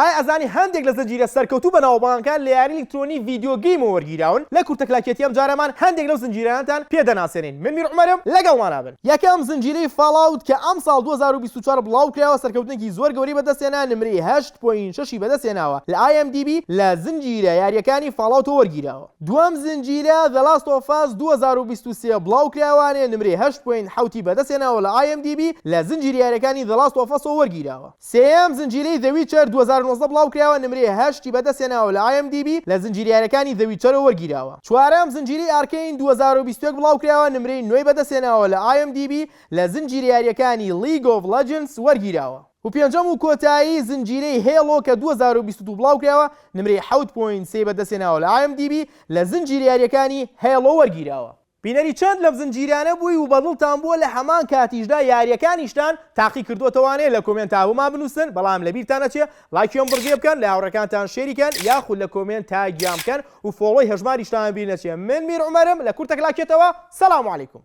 ئایا ئەزانی هەندێک لە زنجیرە سەرکەوتوو بەناوبانگەکان لە یاری ئەلیکترۆنی ڤیدیۆ گەیمەوە وەرگیراون؟ لە کورتە کلاکێتی ئەمجارەمان هەندێک لەو زنجیرانەتان پێ دەناسێنین. من میر عومەرم، لەگەڵمانا بن. یەکەم زنجیرەی Fallout کە ئەمساڵ 2024 بڵاوکرایەوە سەرکەوتنێکی زۆر گەورەی بەدەستهێنا نمرەی هەشت point شەشی بەدەستهێناوە لە IMDb لە زنجیرە یارییەکانی Fallout ەوە وەرگیراوە. دووەم زنجیرە The Last of Us 2023 بڵاوکرایەوانێ نمرەی هەشت point حەوتی بەدەستهێناوە لە IMDb لە زنجیرە یارییەکانی The Last of Us ەوە وەرگیراوە. سێیەم زنجیرەی The Witcher 2019 بڵاوکرایەوە نمرەی هەشتی بەدەستهێناوە لە IMDb لە زنجیرە یارییەکانی The Witcher ەوە وەرگیراوە. چوارەم زنجیرەی Arcane 2021 بڵاوکرایەوە نمرەی نۆی بەدەستهێناوە لە IMDb لە زنجیرە یارییەکانی League of Legends وەرگیراوە. و پێنجەم و کۆتایی زنجیرەی Halo کە 2022 بڵاوکرایەوە نمرەی حەوت point سێی بەدەستهێناوە لە IMDb لە زنجیرە یارییەکانی Halo وەرگیراوە. بینەری چەند لەم زنجیرانە بووی و بەدڵتان بووە لە هەمان کاتیشدا یاریەکانیشتان تاقی کردۆتەوانێ لە comment تا بۆمان بنوسن بەڵام لەبیرتان نەچێ ڵایکی ئەم بڕگەیە بکەن لە هاوڕێکانتان share ی کەن یاخود لە comment tag یان بکەن و follow ی هەژماریشتان بیر نەچێ من میر عومەرم لە کورتە کلاکێتەوە سلام علیکم.